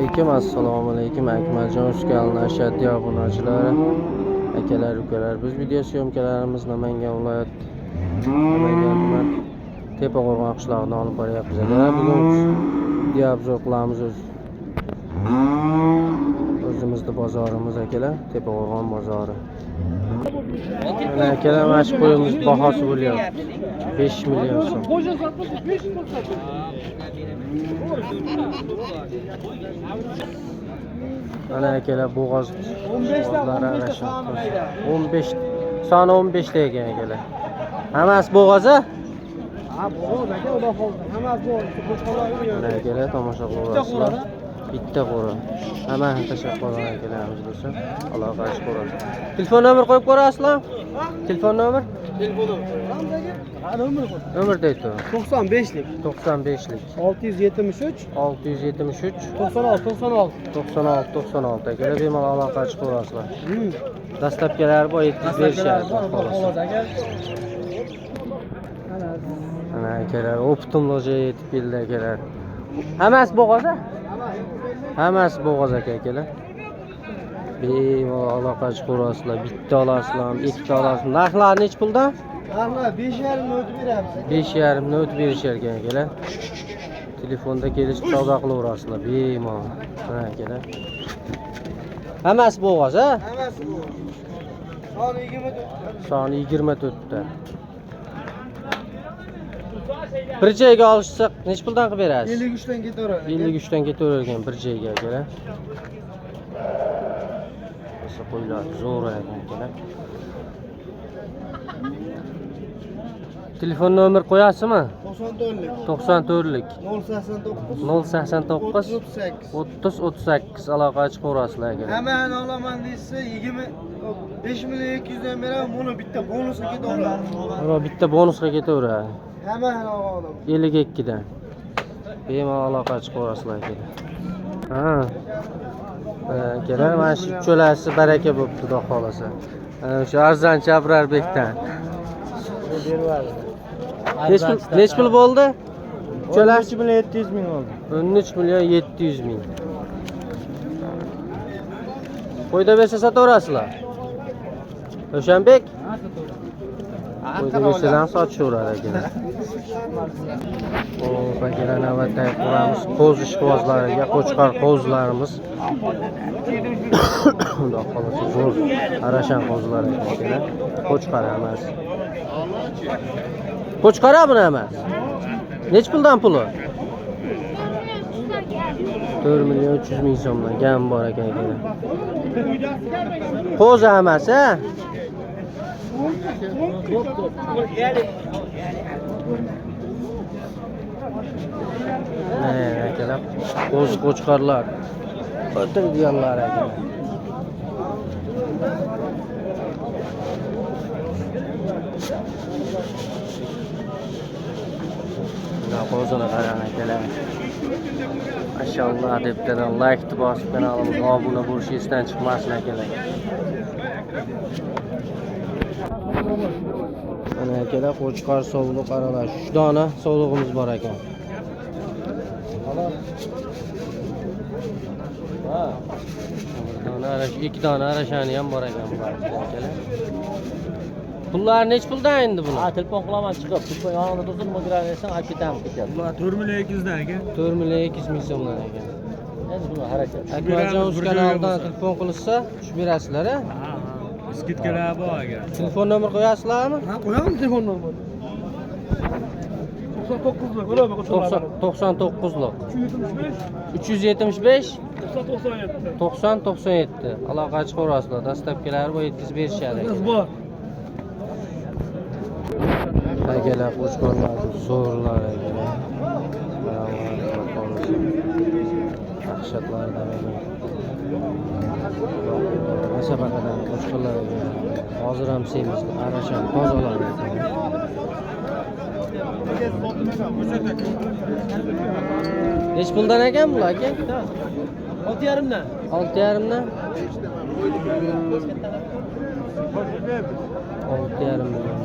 Alaykum, assalomu alaykum, Akmaljon Uskalni ashaddiy obunachilari, akalar, ukalar. Biz video syomkalarimiz Namangan viloyat, Namangan tuman Tepaqo'rg'on qishlog'idan olib boryapmiz. Akalar, bugun video obzor qilamiz o'zimizni bozorimiz akalar, Tepaqo'rg'on bozori. Mana akalar, mana shu qo'yimiz bahosi bo'lyapti 5 million so'm. Mana akalar, bo'g'oz bo'g'ozlari arasha. 15 soni 15 ta ekan akalar. Hammasi bo'g'oz a? Ha, bo'g'oz aka, xudo xohlasa. Hammasi bo'g'oz. Mana akalar, tomosha qilyapsizlar. Bitta qo'ra. Hammasini tashlab qo'ygan akalarimiz bo'lsa, aloqa chiqib ko'rasiz. Telefon nomer qo'yib ko'rasizlar? Telefon nomer? Telefon aka. Ha, nomer qo'y. Nomer deydi. 95lik 95lik 673 673 96 96. 96 96 akalar, bemalol aloqa chiqib ko'rasizlar. Dastlabkilari bor, yetkazib berishadi. Xudo xohlasa aka. Mana akalar, optim loja yetib keldi akalar. Hammasi bo'g'oz a? Hammasi bo'g'oz aka akalar. Bemalol aloqa chiqaverasizlar. Bitta olasizlar, ikkita olasizlar. Narxlari nechi puldan? Narxlar 5,5 ni o'tib beramiz. 5,5 ni o'tib berishar ekan akalar. Telefonda kelishib savdo qilaverasizlar bemalol. Mana akalar. Hammasi bo'g'oz a? Hammasi bo'g'oz. Soni 24. Soni 24 ta. Bir joyga olishsa nechi puldan qilib berasiz? 53 dan ketaveradi. 53 dan ketaverar ekan bir joyga akalar. O'sha qo'ylar zo'r ekan akalar. Telefon nomer qo'yasizmi? 94lik 94lik 089 089 38. 30 38 aloqa chiqaverasizlar akalar. Hammani olaman deysa 25 million 200 dan beraman, buni bitta bonusga ketaveradi. Uro bitta bonusga ketaveradi. Hammani olaman. 52 dan. Bemalol aloqa chiqaverasizlar akalar. Ha. Akalar, mana shu uchalasi baraka bo'libdi, xudo xohlasa. Ana shu arzonchi Abrarbekdan. Nech pul bo'ldi? Uchalasi 13 million 700 ming oldi. 13 million 700 ming. Qo'yda bersa sotaverasizlar. O'shanbek? Qo'yda bersalar ham sotishaveradi akalar. Xo'p, akalar, navbatdagi qo'ramiz qo'z ishqibozlariga qo'chqor qo'zlarimiz. Xudo xohlasa zo'r arashan qo'zlar ekan akalar. Qo'chqor emas. Qo'chqor buni emas. Nech puldan puli? 4 million 300 ming so'mdan gam bor ekan akalar. Qo'zi emas, a? Mana akalar, qo'zi qo'chqorlar. O'tirganlar akalar. Mana qo'zini qarang akalar. Mashallah deb turib like bosib kanalimizga obuna bo'lish esdan chiqmasin akalar. Mana akalar, qo'chqor sovliq aralash 3 dona sovlig'imiz bor ekan. Bir dona arash, 2 dona arashani ham bor ekan bu akalar. Pullar nech puldan endi buni? Ha, telefon qilaman chiqib. Telefon yonimda tursin, mo'giraversan, olib ketamiz ketyapti. Bular 4 million 200 dan aka. 4 million 200 ming so'mdan ekan. Endi buni harakat. Akmaljon beramiz, uz bir joyga kanalidan bo'lsa. telefon qilishsa, tushib berasizlar a? Ha, ha. Skidkalar bor aka. Telefon nomer qo'yasizlarmi? Ha, qo'yamiz telefon nomerini. 99lik o'lama 99lik 375 375 97. 90 97 aloqa chiqaverasizlar. Dastlabkilari bu yetkazib berishadi. Bor. Akalar, qo'chqorlar zo'rlar akalar. Dahshatlardan ekan. Masabaqadan qo'chqorlar ekan. Hozir ham semizli, arashan, tozalar ekan. Nech puldan ekan bular aka? 6,5 dan. 6,5 dan. 6,5 million.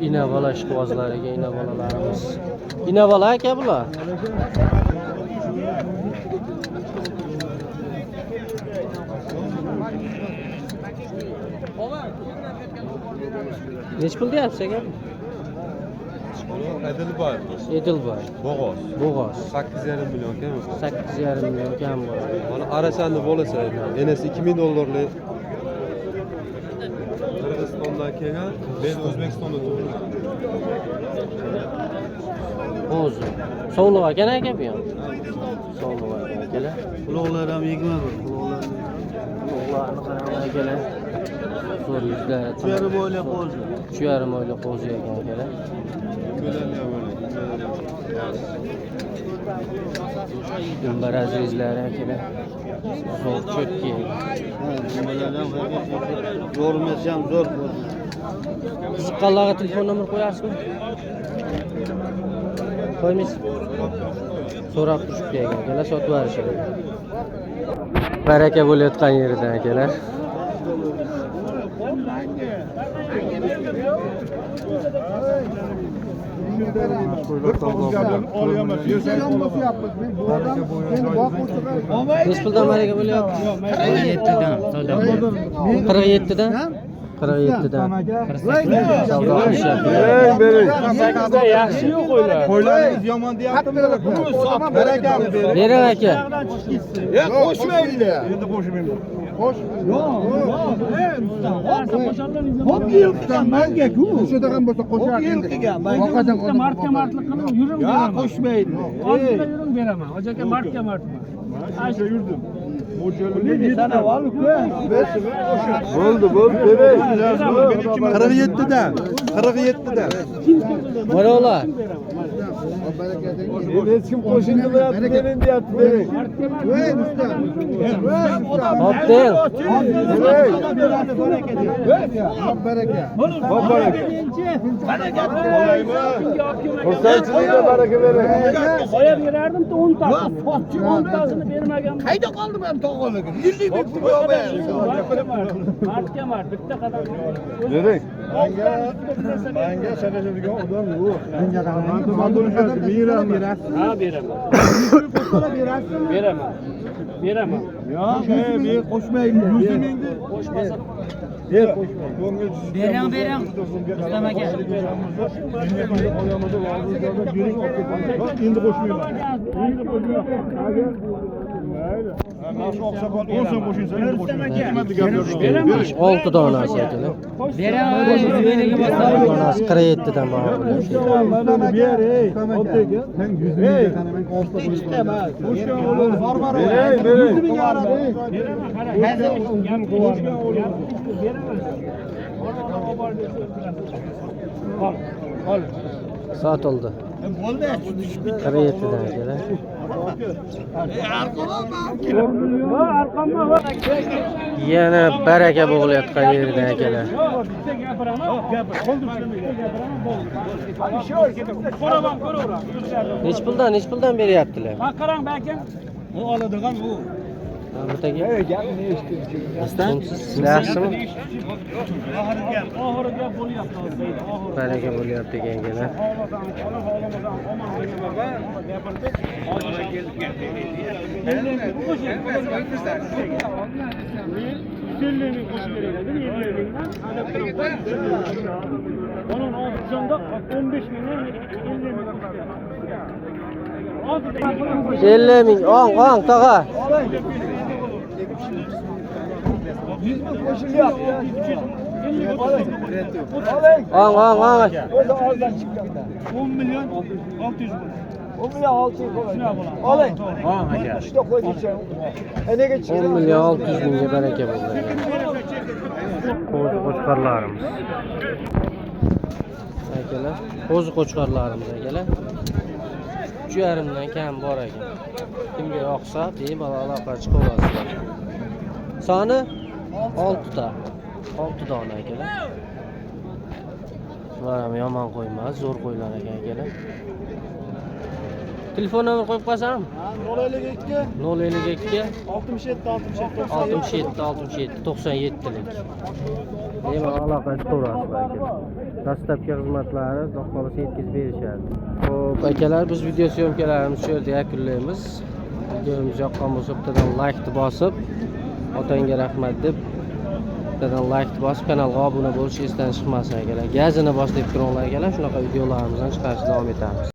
Ina bola ishqibozlariga ina bolalarimiz. Ina bola aka bular. Nechi pul deyapsiz aka? Edilboy. Edilboy. Bo'g'oz. Bo'g'oz. 8,5 million kam. 8,5 million kam bo'ladi. Mana Arashanni bolasi, enasi 2000 dollarlik. Qirg'izistondan kelgan, men O'zbekistonda tug'ilgan. Qo'zi. Sovliq ekan aka bu ham. Sovliq ekan akalar. Uloqlar ham 21, uloqlar. Uloqlarni qarang akalar. Zo'r yuzlari. 3,5 oylik qo'zi. 3,5 oylik qo'zi ekan akalar. Dumbar azizlari akalar. Zo'r cho'tki. Yo'rmasi ham zo'r qo'zi. Qiziqqanlarga telefon nomer qo'yasizmi? Qo'ymaysiz. So'rab turishibdi ekan akalar, sotib yuborishadi. Baraka bo'layotgan yeridan akalar. Nechi puldan baraka bo'lyapti? 47dan savdo. 47dan? 47dan. Savdo qilishyapti. 8da yaxshi yo'q qo'ylar. Qo'ylaringiz yomon deyaptimi? Barakani bering. Bering aka. Ya qo'shmaydilar. Endi qo'shmayman. Qo'sh. Yo'q, yo'q. Hop yilqigan manga-ku. O'shada ham bo'lsa qo'shardi. Hop yilqigan manga. Martga martlik qilib yuring Ya beraman. qo'shmaydi. Ozgina yuring beraman. Hoji aka martga martmi? Shuncha yurdim. Bo'ldi, bo'ldi, bering. 47dan. 47dan. Mana ular. Hech kim qo'shilmayapti, bering deyapti, bering. Voy Rustam. Hop deng. Hop baraka. Hop baraka. Xursandchilikda baraka bering. Qo'yib berardim 10 tasini. 10 tasini bermagan. Qayda qoldi men tog'oligim? 50 ming pul yo'q. Martga mart bitta qadam. Bering. Manga shakashadigan odam yo'q. Beraman. Ha beraman. Beraman. Beraman. Yo'q, men qo'shmayman. 100 mingni Qo'shmasa ber qo'shmayman. Bering, bering. Rustam aka. Endi qo'shmayman. Endi qo'shmayman. Mana shu oqsoqol 10 so'm qo'shilsa endi qo'shmayman. Beraman. 6 donasi akalar. Bering, 150 ga bosadi. Donasi 47 dan baho bo'lyapti. Ber, ey. Sen 100 mingga qanaman, oltita Bering, bering. Sotildi. 47 dan akalar. Yana baraka bo'layotgan yeridan akalar. Bitta gapiraman. Gapir. Ko'raman, ko'raveramiz. Nechi puldan, nechi puldan beryaptilar? Ha qarang balkim. U oladigan u. Mahmud aka. Yaxshimi? Oxiri gap bo'lyapti hozir. Oxiri. Baraka bo'lyapti ekan akalar. Xohlasam, xohlamasam, omon degan gapirdi. Hozir keldik. 150 ming qo'shib kerak edi, 50 mingdan. Onun hozir 15 mingdan 50 ming qo'shib kerak. 50 ming. Ong, ong, tog'a. 100 ming qo'shilyapti. Ong, ong, ong. O'zi ozdan chiqqanda. 10 million 600 ming. 10 million 600 bo'ladi. Oling. Uchta qo'yguncha. Nega 10 million 600 mingga baraka bo'ldi. Qo'zi qo'chqorlarimiz. Akalar, qo'zi qo'chqorlarimiz akalar. 3,5 dan kam bor ekan. Kimga yoqsa, bemalol aloqa chiqib olasizlar. Soni 6 ta. 6 dona akalar. Bular ham yomon qo'ymas, zo'r qo'ylar ekan akalar. Telefon nomer qo'yib qo'yasam? 052 052 67 67 67 67 97 lik. Bemalol aloqa chiqaverasiz aka. Dastlabki xizmatlari xudo xohlasa yetkazib berishadi. Xo'p, akalar, biz video съёмка larimizni shu yerda yakunlaymiz. Videomiz yoqqan bo'lsa, bittadan laykni bosib, otangga rahmat deb bittadan laykni bosib, kanalga obuna bo'lish esdan chiqmasin akalar. Gazini bos deb turinglar akalar, shunaqa videolarimizni chiqarishda davom etamiz.